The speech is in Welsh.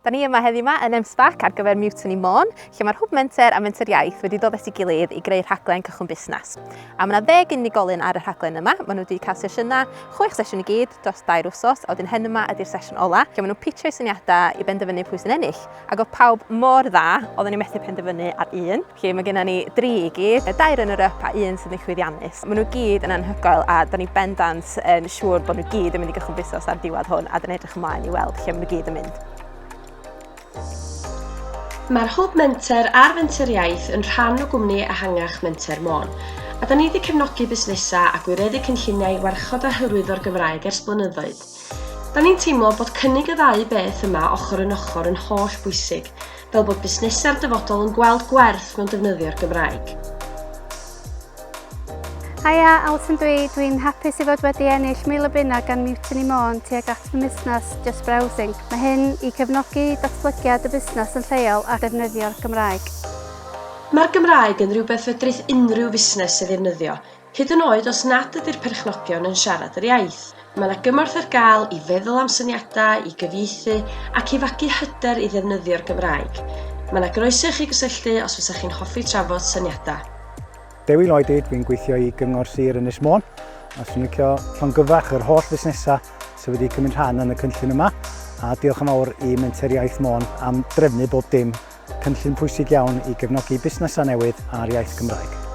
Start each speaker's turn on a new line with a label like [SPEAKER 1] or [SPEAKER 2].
[SPEAKER 1] Da ni yma heddiw 'ma yn M-SParc ar gyfer Mutiny Môn, lle mae'r Hwb Menter a Menter Iaith wedi dod at ei gilydd i greu rhaglen cychwyn busnes. A mae yna ddeg unigolyn ar y rhaglen yma. Maen nhw wedi cael sesiynau, chwech sesiwn i gyd, dros dair wsos, a wedyn hen yma ydy'r sesiwn ola, lle maen nhw'n pitio eu syniadau i benderfynu pwy sy'n ennill. Ac oedd pawb mor dda, oedden ni methu penderfynu ar un. Felly mae gennym ni dri i gyd, dau runner-up a un sydd yn llwyddiannus. Maen nhw gyd yn anhygoel a da ni bendant yn siŵr bod nhw gyd yn mynd i gychwyn busnes ar diwedd hwn a da ni'n edrych ymlaen i weld lle maen nhw gyd yn mynd.
[SPEAKER 2] Mae'r Hwb Menter a'r Fenter Iaith yn rhan o gwmni ehangach Menter Môn, a da ni wedi cefnogi busnesau a gwireddu cynlluniau i warchod a hyrwyddo'r Gymraeg ers blynyddoedd. Da ni'n teimlo bod cynnig y ddau beth yma ochr yn ochr yn holl bwysig, fel bod busnesau'r dyfodol yn gweld gwerth mewn defnyddio'r Gymraeg.
[SPEAKER 3] Haia, Alison dwi. Dwi'n hapus i fod wedi ennill 1,000 o bunnau gan Mutiny Môn tuag at fy musnes Just Browsing. Mae hyn i cefnogi datblygiad y busnes yn lleol a defnyddio'r Gymraeg.
[SPEAKER 2] Mae'r Gymraeg yn rhywbeth fedrith unrhyw fusnes ei ddefnyddio, Hyd yn oed os nad ydy'r perchnogion yn siarad yr iaith, mae 'na gymorth ar gael i feddwl am syniadau, i gyfieithu, ac i fagu hyder i ddefnyddio'r Gymraeg. Mae 'na groeso i chi gysylltu os fysa chi'n hoffi trafod syniadau.
[SPEAKER 4] Dewi Lloyd dwi, dwi'n gweithio i Gyngor Sir Ynys Môn a swn i'n licio llongyfarch yr holl fusnesau sydd wedi cymryd rhan yn y cynllun yma a diolch yn fawr i Menter Iaith Môn am drefnu bob dim. Cynllun pwysig iawn i gefnogi busnesau newydd a'r iaith Gymraeg.